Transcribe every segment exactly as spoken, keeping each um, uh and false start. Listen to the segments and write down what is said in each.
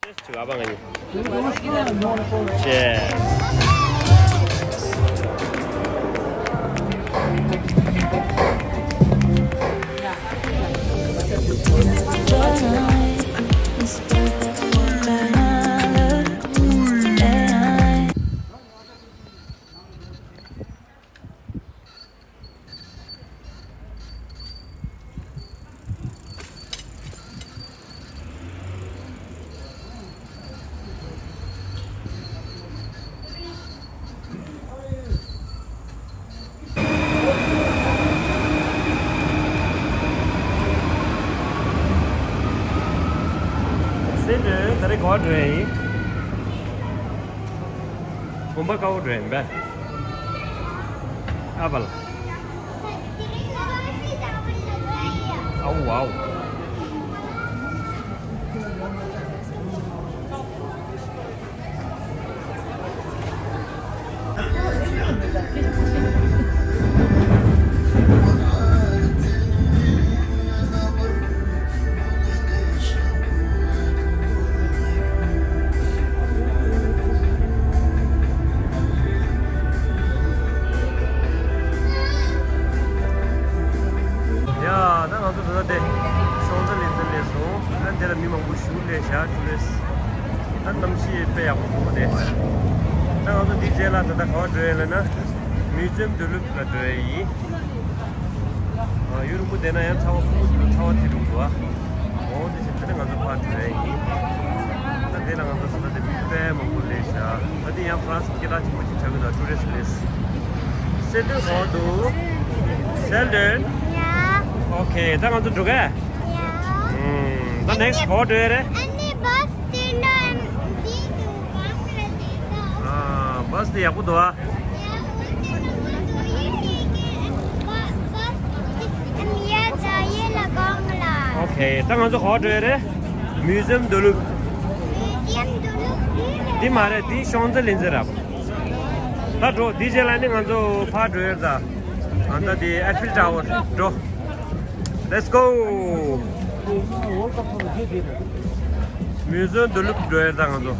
Cheers to ཨ་ཕ་ང་གཉིས། Cheers. སེ་འགྲོ་ད་རེས་ག་པར་འགྲོ་ཡ་ཡིན། དགོན་པ་དཀར་པོ་འགྲོ་ཡིན་པས། ཨ་བལ། ཨའུ་ཨའུ། ཡ། ད་ང་ཚོ་ད་ལྟ་དེ་ཤོང་ཙེ་ལེ་ཛེ་སླེབས་སོང་། ཨ་འདི་ལ་མི་མང་པོ་ཞིག་སླེབས་ཤག་ཊུ་རི་སི་ཊི། ད་གནམ་གཤིས་དཔེ་ཡག་པོ་འདུག་དེ། ད་ང་ཚོ་འདི་རྗེས་ལ་ད་ལྟ་ག་པར་འགྲོ་ཡ་ལབ་ན། མིའུ་ཛི་ཡམ་དུ་ལུབ་ལ་འགྲོ་ཡ་ཡིན། ཨ་ཡུན་རིང་པོ་བསྡད་ན་ཡང་ཚ་བ་ཁུག་ཁུག་འདུག་ཚ་བ་ཐིགས་འདུག་འདུག་ཨ། འོ་དེ་བཞིན་དེ་ནས་ང་ཚོ་ཕར་འགྲོ་ཡ་ཡིན། ད་དེ་ལ་ང་ཚོ་ད་ལྟ་དེ་མི་དཔེ་མང་པོ་སླེབས་ཤག་ད་དེ་ཡང་ཧྥ་རན་སི་སྐད་གྲགས་ཆེན་པོ་ཞིག་ཆགས་ཀྱི་འདུག་ཊུ་རི་སི་ཊི་པླེ་སི། སེལ་ཏོན་ག་པར་འདུག་སེལ་ཏོན། Yeah. Okay. ད་ང་ཚོ་འགྲོ་གས། Yeah. ཨུམ། ད་ནེག་སི་ཊི་ག་པར་འགྲོ་ཡ་རེད། ཨ་ནི་བྷ་སི་དེ་ན་འདི་འདུག་གང་རེད་འདི་འདུག་ཨ། བྷ་སི་དེ་ཡག་པོ་འདུག་ཨ། Okay. ད་ང་ཚོ་ག་པར་འགྲོ་ཡ་རེད། མིའུ་ཛི་ཡམ་དུ་ལུབ། འདི་མ་རེད། འདི་ཤོང་ཙེ་ལེ་ཛེ་རེད། ད་འགྲོ། འདི་རྗེས་ལ་ནི་ང་ཚོ་ཕར་འགྲོ་ཡ་རེད་ད། ཨ་ད་འདི་ཨེ་ཕིལ་ཊ་ཝར་འགྲོ། Let's go. མིའུ་ཛི་ཡམ་དུ་ལུབ་འགྲོ་ཡ་ད་ང་ཚོ།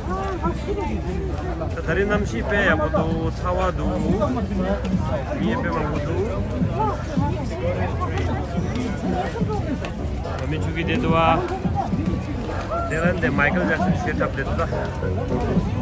ད་ད་རིང་གནམ་གཤིས་དཔེ་ཡག་པོ་འདུག་ཚ་བ་འདུག་མི་དཔེ་མང་པོ་འདུག་མི་ཆུ་གི་དེ་འདུག་ཨ། དེ་རིང་འདི་མའི་ཀལ་ཇེག་སན་ཤེར་ཐབས་དེ་འདུག་ད།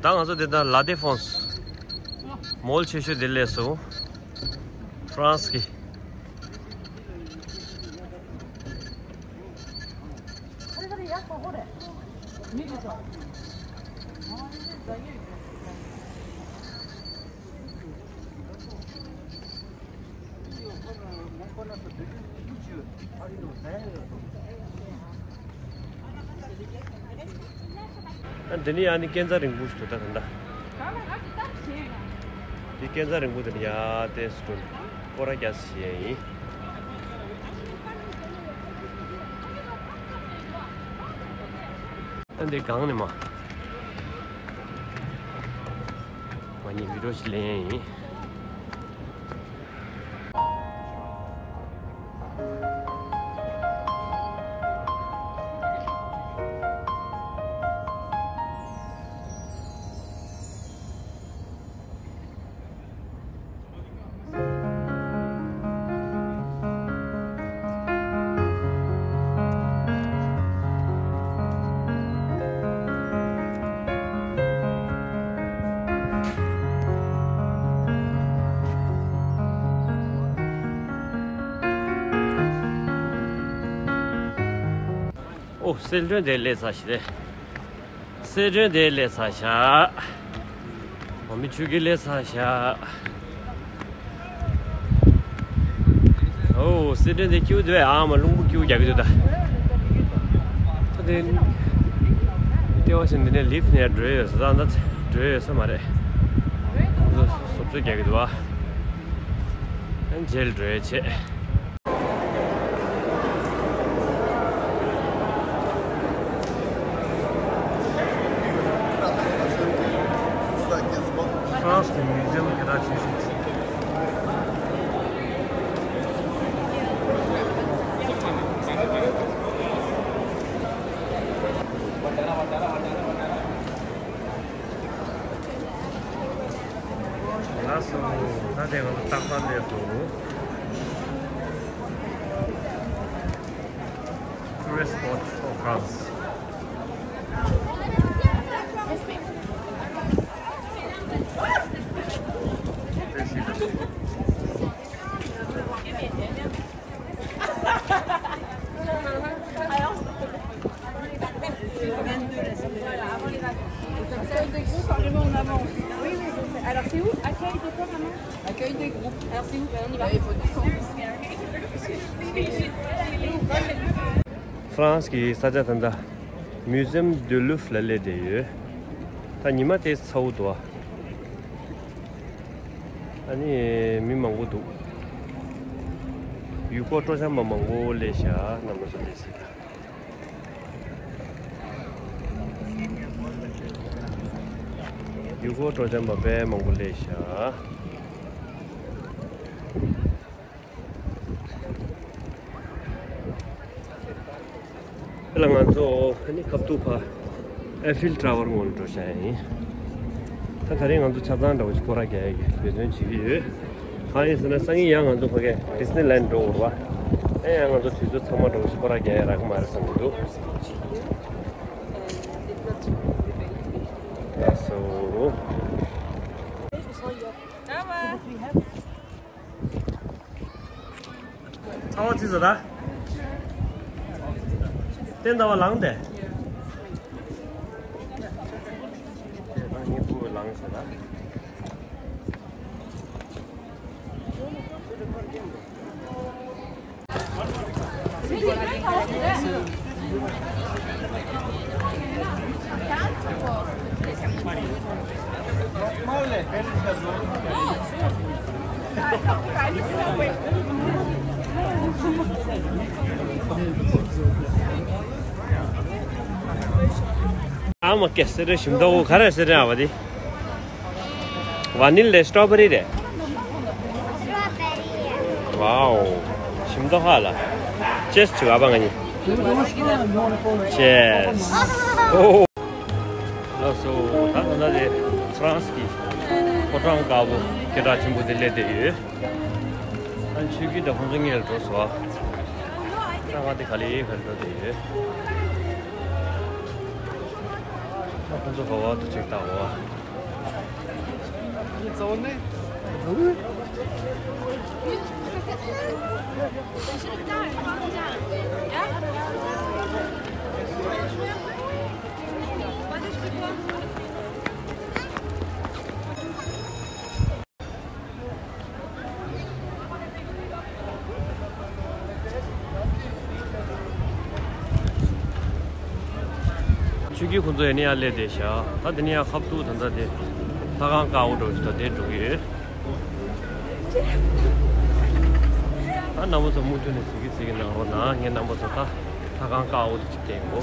ད་ང་ཚོ་འདི་ལྟར་ལ་དེ་ཧྥོན་སི་མོལ་ཆེ་ཤོས་འདི་སླེབས་སོང་། ཧྥ་རན་སི་གི། ཨ་འདི་ནི་ཨ་ནི་སྐས་འཛེག་རིང་པོ་ཞིག་འདུག་ད་ད་ལྟ། འདི་སྐས་འཛེག་རིང་པོ་དེ་ནི་ཡ་དེ་སུ་འགྲོ་སྐོར་ར་རྒྱག་སི་ཡིན། ཨ་འདི་སྒང་ནས་མ། མ་ཉིན་བི་ཌིའོ་ཞིག་ལེན་ཡིན། ཨོ། གསལ་སྒྲོན་དེ་སླེབས་ཚར་ཤག་རེད། གསལ་སྒྲོན་དེ་སླེབས་ཚར་ཤག་འོ་མི་ཆུ་གི་སླེབས་ཚར་ཤག་ཨོ། གསལ་སྒྲོན་དེ་སྐྱིད་པོ་འདུག་ཨ་མ་རླུང་བུ་སྐྱིད་པོ་རྒྱག་གི་འདུག་ད། ད་དེ་ལྟེ་བ་ཞིག་འདི་ནས་ལིཕ་ནས་འགྲོ་ཡོད་ས། ད་ད་འགྲོ་ཡོད་ས་མ་རེད། བཟོ་བཟོ་བཅོས་རྒྱག་གི་འདུག་ཨ། ཨ་ནི་རྗེས་ལ་འགྲོ་ཡ་བྱེད། France གི་མིའུ་ཛིམ་སྐད་གྲགས་ཆེ་ཤོས། ལགས་སོ། ད་དེ་ང་ཚོ་རྟག་པར་སླེབས་སོང་། Tourist spot of France. Alors, c'est le vingt-deux, là, c'est le... Voilà, avant les vacances. Accueil des groupes, arrivons en avance. Oui, oui, je sais. Alors, c'est où ? Accueil de quoi, maman ? Accueil des groupes. Alors, c'est où ? Ben, on y va. Allez, faut descendre. France གི་ས་ཆ་ད་ལྟ་Muséum du Louvre ལ་སླེབས་བསྡད་ཡོད། ད་ཉི་མ་དེ་ཚ་བོ་འདུག་ཨ་ནི་མི་མང་པོ་འདུག་ཡུལ་སྐོར་སྤྲོ་འཆམ་པ་མང་པོ་སླེབས་ཤག་རྣམ་པ་ཚོ་སླེབས་སྲིད་ད། ཡུལ་སྐོར་སྤྲོ་འཆམ་པ་དཔེ་མང་པོ་སླེབས་ཤག་ལ་ང་ཚོ་ཨ་ནི་ཁབ་ཏུ་ཕ་ཨེ་ཕིལ་ཊ་ཝར་ངོས་ལ་འགྲོ་བྱ་ཡིན། ད་ད་རེས་ང་ཚོ་ཆ་ཚང་འདྲ་བོ་ཞིག་སྐོར་ར་རྒྱག་ཡ་གི་འབད་བརྩོན་བྱེད་ཀྱི་ཡོད། གང་ཡིན་ཟེར་ན་སང་ཉིན་ཡང་ང་ཚོ་ཕ་གི་ཌི་སི་ནི་ལན་ཌི་འགྲོ་དགོས་རེད་པ། ཨེ་ཡང་ང་ཚོ་དུས་ཚོད་ཚང་མ་འདྲ་བོ་ཞིག་སྐོར་ར་རྒྱག་ཡ་རག་གི་མ་རེད་བསམ་གྱི་འདུག་ལགས་སོ། ཚ་བ་ཚིག་ཟ་ད། བསྟན་ཟླ་བ་ལངས་ཏེ། ཁྱེད་རང་གཉིས་པོ་ལངས་ཟ་ད། ཨ་མ་ཀེ་སེ་རེ་ཞིམ་ཏོག་ག་རེ་སེ་རེ་ཨ་བ་དེ། ཝ་ནི་ལ་རེད། སི་ཊོ་བེ་རི་རེད། ཝའོ། ཞིམ་མདོག་ཧ་ལ། ཅེས་བྱེད་པ་ང་གཉིས། ཅེས། ཨོ། ལགས་སོ། ད་ད་ལྟ་དེ་ཧྥ་རན་སི་གི་ཕོ་བྲང་དཀར་པོ་སྐད་གྲགས་ཆེན་པོ་དེ་སླེབས་བསྡད་ཡོད། ཨ་ནི་ཆོས་སྐྱིད་དང་ཁོང་ཚོ་སྔོན་ལ་འགྲོ་སོང་ཨ། ད་ང་དེ་ག་ལེ་ག་ལེ་འགྲོ་བསྡད་ཡོད། ད་ཁོང་ཚོ་ག་བ་དུ་ཅིག་བལྟ་འོ། ཆོས་སྐྱིད་ཁོང་ཚོ་ཡ་ནི་ཡར་སླེབས་བསྡད་ཤག་ད་དེ་ནི་ཡར་ཁབ་ཏུ་ད་ལྟ་དེ་ལྷ་ཁང་དཀར་པོ་འགྲོ་ཞིག་ད་དེ་འགྲོ་གི་ཡོད། ད་རྣམ་པ་ཚོ་མུ་མཐུད་ནས་གཟིགས་ཀྱི་གཟིགས་ཀྱི་གནང་རོགས་གནང་། ངས་རྣམ་པ་ཚོ་ད་ལྷ་ཁང་དཀར་པོ་དེ་ཅིག་བསྟན་གོ།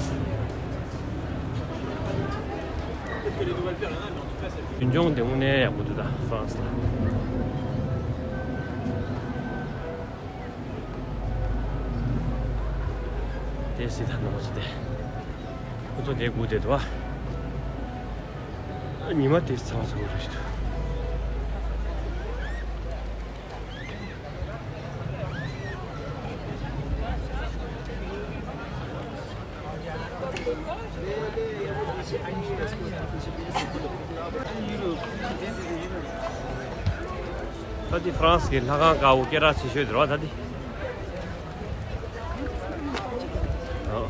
མདུན་ལྗོངས་དེ་དངོས་གནས་ཡག་པོ་འདུག་ད་ཧྥ་རན་སི་ལ། དེ་སྲིད་ད་ནང་ཚོ་དེ་ཁོ་ཚོ་དེ་སྒུག་བསྡད་འདུག་ཨ། ཉི་མ་དེ་ཚ་བ་ཚ་བོ་རེད་འདུག་ད་འདི་ཧྥ་རན་སི་གི་ལྷ་ཁང་དཀར་པོ་སྐད་གྲགས་ཆེ་ཤོས་དེ་རེད་བ། ད་འདི། ཨོ།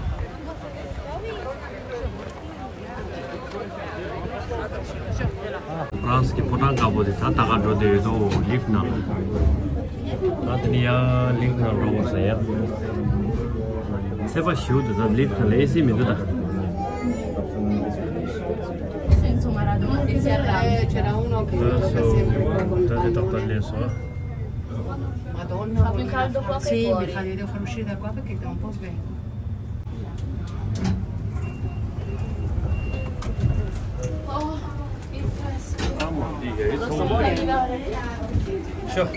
ཧྥ་རན་སི་གི་ཕོ་བྲང་དཀར་པོ་དེ་ད་ད་ག་འགྲོ་བསྡད་ཡོད་དོ། ལིཕ་ནང་ལ། ད་དེ་ནས་ཡང་ལིཕ་ནང་འགྲོ་དགོས་ཟེར་ཡ། ཚད་པ་ཞེ་པོ་འདུག་ད་ལིཕ་ནང་ལ་ཨེ་སི་མི་འདུག་ད། Senza Maradona che si arrabbia. Eh, c'era uno che ད་ད་ད་ད་ལས་སོ། Madonna. Fa più caldo qua che fuori. Sì, mi fa vedere far uscire da qua perché sta un po' sveglio. Oh, il fresco. Mamma mia, che sono. Sure.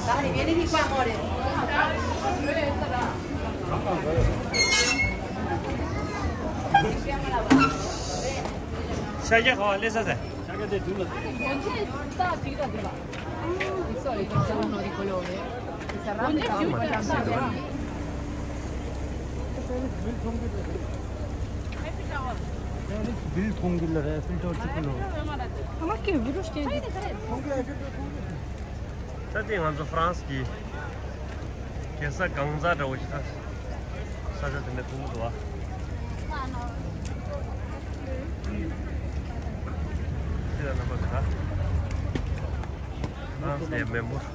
Dai, vieni di qua, amore. ཤ་རྒྱགས་ཁ་བ་ལས་ས་ཟེར། ཤ་རྒྱགས་དེ་དུས་ལ། Di solito c'è uno di colore che si arrampica un po' tanto. ད་དེ་ང་ཚོ་ཧྥ་རན་སི་གི་རྒྱལ་ས་གང་ཟག་འདྲ་བོ་ཞིག་ད་ས་ཆ་དེ་འདྲ་མཐོང་གི་འདུག་བ། ཁྱེད་རང་རྣམ་པ་ག་ཧྥ་རན་སི་ནས་མེ་འབོར།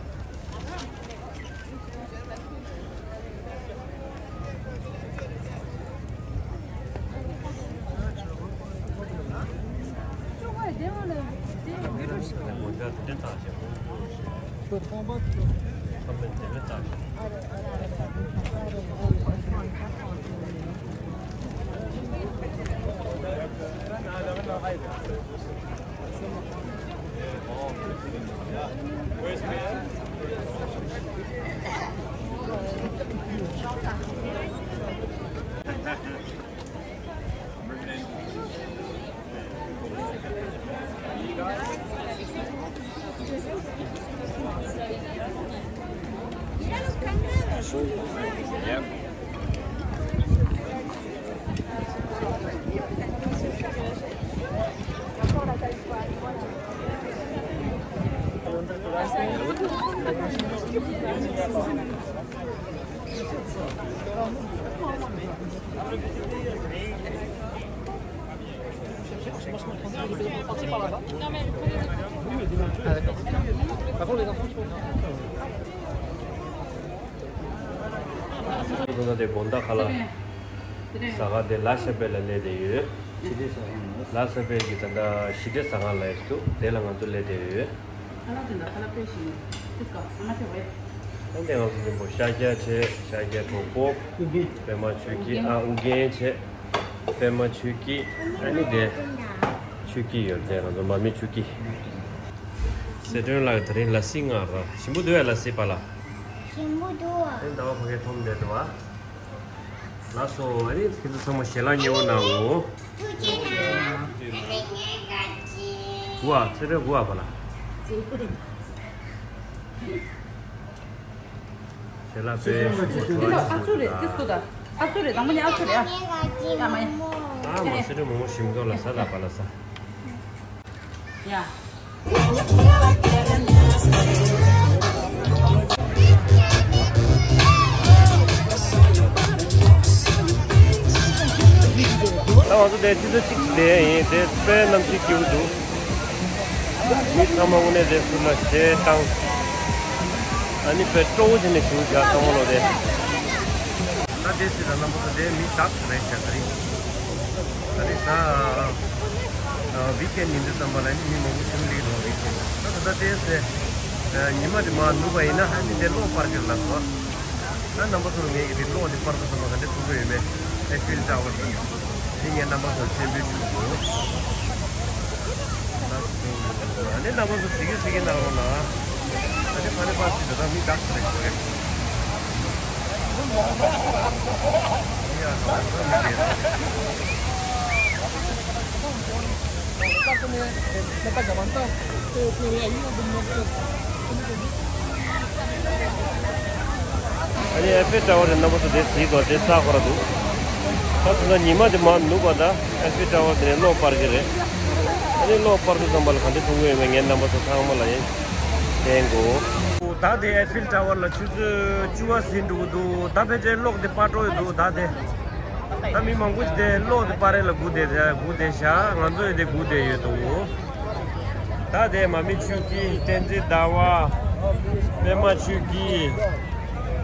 ཁོ་ན་དེ་དགོང་དག་ཁ་ལག་ཟ་ག་དེ་ལ་ཤ་པེ་ལ་སླེབས་བསྡད་ཡོད། ལ་ཤ་པེ་གི་ད་ལྟ་ཞི་བདེ་ཟ་ཁང་ལ་ཡོད་འདུག་དེ་ལ་ང་ཚོ་སླེབས་བསྡད་ཡོད། ཨ་ལ་དེ་འདྲ་ཁ་ལག་དཔེ་ཞིག་ཡིན། ཨ་ལ་དེ་བས། ཨ་ནི་ང་ཚོ་མཉམ་པོ་ཤ་རྒྱགས་བྱས། ཤ་རྒྱགས་གྲོགས་པོ། པད་མ་ཆོས་སྐྱིད། ཨ། ཨུ་རྒྱན་བྱས། པད་མ་ཆོས་སྐྱིད། ཨ་ནི་དེ་ཆོས་སྐྱིད་ཡོད་དེ། ང་ཚོ་མ་མི་ཆོས་སྐྱིད། ཟེར་སྒྲོན་ལགས་དེ་རིང་ལ་སི་མངགས་ར། ཞིམ་པོ་འདུག་ཨ་ལ་སི་པ་ལགས། ཞིམ་པོ་འདུག་ཨ། ཨེ་ཟླ་བ་ཕ་གིར་འཐོམ་བསྡད་འདུག་ཨ། ལགས་སོ། ཨ་ནི་ཁྱེད་ཚོ་ཚང་མ་ཞལ་ལག་མཉེས་པོ་གནང་འོ། ཐུགས་རྗེ་གནང་། ཨ་ནི་ངས་ག་ཅི། གུ་ཨ། ཚེ་སྒྲོན་གུ་ཨ་པ་ལགས། ཞལ་ལག་དཔེ་ཞིམ་པོ་འདུག་ཨ། ཨ་ཚུ་རེད། ཏིས་ཀུ་ད། ཨ་ཚུ་རེད། དང་པོ་ནས་ཨ་ཚུ་རེད་ཨ། ཨ་མ་ཡ། ཨ་མ་ཚེ་སྒྲོན་མོ་མོ་ཞིམ་མདོག་ལ་ཟ་ད་པ་ལ་ཟ། ཡ། ད་ང་ཚོ་དེ་ཆུ་ཚོད་གཅིག་བསྡད་ཡིན། དེ་དཔེ་གནམ་གཤིས་སྐྱིད་པོ་འདུག་མི་ཚང་མ་དངོས་གནས་རེས་ཚུར་ལ་གཞས་བཏང་། ཨ་ནི་དཔེ་སྤྲོ་བོ་བྱས་ནས་བྱུང་བཞག་ཚང་མ་ལོ་དེ། ད་དེ་སྲིད་ལ་རྣམ་པ་ཚོ་དེ་མི་དག་རེད་བྱ་ད་རིང་། ད་རེས་ད་ཝིག་ཨེན་ཉིན་དུ་ཙམ་པ་ལ་ནི་མི་མང་པོ་ཞིག་སླེབས་འགྲོ་ཝིག་ཨེན། ད་ད་ལྟ་དེ་ཚེ་ཉི་མ་དེ་མར་ནུབ་པ་ཡིན་ན་ཨ་ནི་དེ་གློག་པར་གྱི་ལ་སོ། ད་རྣམ་པ་ཚོར་ངས་ཀྱི་དེ་གློག་དེ་པར་དུ་ཙམ་པ་ག་འདྲ་ཐུག་གི་ཡོད་མེད། ཨེ་ཕིལ་ཊ་ཝར་དེ་ངས་རྣམ་པ་ཚོར་སྤྱན་འབུལ་ཞུ་དགོས། ད་ཨ་ནི་རྣམ་པ་ཚོ་གཟིགས་གཟིགས་གནང་རོགས་གནང་། ད་ནི་ཕ་ནི་པར་ཞིག་ད་ལྟ་མི་དག་ས་རེད་ཤོར་རེད། ཨ་ནི་ཨེ་ཕེལ་ཊ་ཝར་དེ་རྣམ་པ་ཚོ་དེ་གཟིགས་དང་དེ་ས་ཁོ་ར་འདུག་ད་དེ་ན་ཉི་མ་དེ་མར་ནུབ་པ་ད་ཨེ་ཕེལ་ཊ་ཝར་དེ་ནས་གློག་སྤར་གི་རེད། ཨ་ནི་གློག་སྤར་དུས་ཙམ་པ་ལ་ག་འདྲ་མཐོང་གི་ཡོད་མེད་ངས་རྣམ་པ་ཚོ་ཚང་མ་ལ་ཡིན། ལེན་དགོས། ད་དེ་ཨེ་ཕིལ་ཊ་ཝར་ལ་ཆུ་ཚོད་བཅུ་པ་ཟིན་འགྲོ་གི་འདུག་ད་ཕལ་ཆེར་གློག་དེ་སྤར་འགྲོ་ཡི་འདུག་ད་དེ། ད་མི་མང་པོ་ཞིག་དེ་གློག་དེ་སྤར་རེ་ལ་སྒུག་བསྡད་དེ་སྒུག་བསྡད་ཤག་ང་ཚོ་ཡི་དེ་སྒུག་བསྡད་ཡོད་འདུག་ད་དེ་མ་མི་ཆོས་སྐྱིད། བསྟན་འཛིན་ཟླ་བ། པད་མ་ཆོས་སྐྱིད།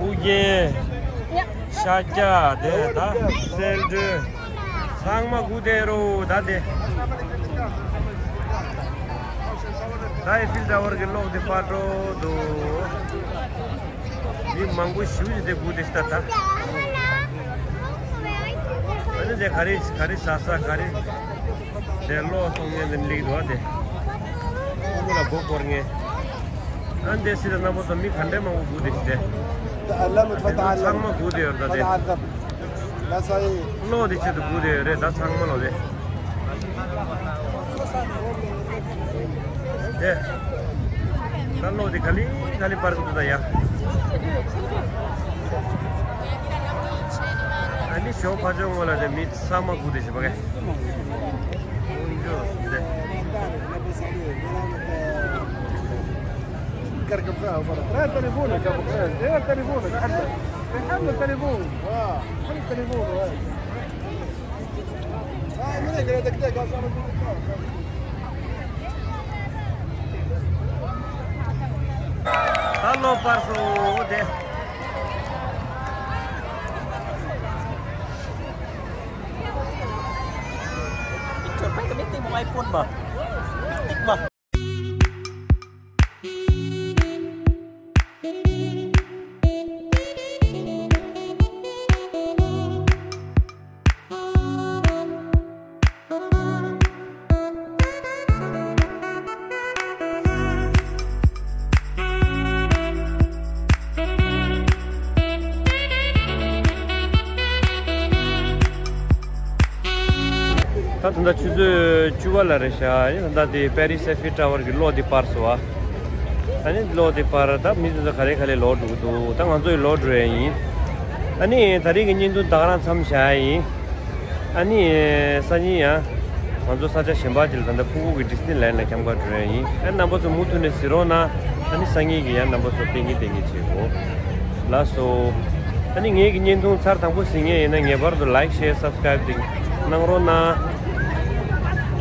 ཨུ་རྒྱན། ཤཱཀྱ། དེ་ད་གསལ་སྒྲོན། ཚང་མ་སྒུག་བསྡད་རོ་ད་དེ། ད་ཨེ་ཕིལ་ཊ་ཝར་གྱི་གློག་དེ་སྤར་འགྲོ་འདུག་མི་མང་པོ་ཞིག་དེ་སྒུག་བསྡད་ཤག་ད། ཨ་ནི་དེ་ག་རེ་ག་རེ་ཟ་ས་ག་རེ། དེ་གློག་གཏོང་མཁན་དེ་སླེབས་འདུག་ཨ་དེ། ཕྲུ་གུ་ལ་མགོ་སྐོར་མཁན། ཨ་འདི་སྲིད་དུ་རྣམ་པ་ཚོ་མི་ག་འདྲས་མང་པོ་སྒུག་བསྡད་ཀྱི་དེ། تعلمت ཚང་فتعلمت. མ་སྒུག་བསྡད་ཡོད་ད་དེ། فتعذبت. لا صحيح. གློག་དེ་ཆེད་དུ་སྒུག་བསྡད་ཡོད་རེད་ད་ཚང་མ་ལོ་དེ། དེ། ད་གློག་དེ་ག་ལེ་ག་ལེ་སྤར་གི་འདུག་ད་ཡ། ཨ་ནི་ཞོགས་ཕ་ཆོས་ངོ་ལ་དེ་མི་ཚང་མ་སྒུག་བསྡད་བཞིན་པ་གས། Trae el teléfono, ya, porque trae el teléfono, anda. Dejando el teléfono. Ah, el teléfono, eh. Ah, mira que no te queda cansado. Hello, paso, de. Picture pa kami ti mo iPhone ba? Tik ba? ད་ད་ལྟ་ཆུ་ཚོད་བཅུ་པ་ལ་རེད་ཤག་ཨ་ནི་ད་ལྟ་དེ་པེ་རི་སི་ཨེ་ཕིལ་ཊ་ཝར་གྱི་གློག་དེ་སྤར་སོང་བ། ཨ་ནི་གློག་དེ་སྤར་ད་མི་དེ་ཚོ་ག་རེ་ག་ལེ་ལོག་འགྲོ་གི་འདུག་ད་ང་ཚོ་ཡི་ལོག་འགྲོ་ཡ་ཡིན། ཨ་ནི་ད་རེས་ཀྱི་བརྙན་ཐུང་ད་ག་རང་མཚམས་བཞག་ཡ་ཡིན། ཨ་ནི་སང་ཉིན་ཡང་ང་ཚོ་ས་ཆ་གཞན་པ་ཅིག་ལ་ད་ལྟ་ཕྲུ་གུ་གི་ཌི་སི་ནི་ལན་ལ་འཁྱམ་ག་འགྲོ་ཡ་ཡིན། ཨ་རྣམ་པ་ཚོ་མུ་མཐུད་ནས་གཟིགས་རོགས་གནང་། ཨ་ནི་སང་ཉིན་གྱི་ཡང་རྣམ་པ་ཚོ་བསྟན་གྱིན་བསྟན་གྱིན་བྱེད་དགོས། ལགས་སོ། ཨ་ནི་ངེད་ཀྱི་བརྙན་ཐུང་ཚར་དང་པོ་གཟིགས་མཁན་ཡིན་ན་ངེས་པར་དུ་ལའིཀ་ཤེར་སབ་སི་ཀ་རའིབ་དེ་གནང་རོགས་གནང་།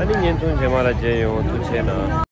ཨ་ནི་བརྙན་ཐུང་རྗེས་མ་ལ་མཇལ་ཡོང་། ཐུགས་རྗེ་གནང་།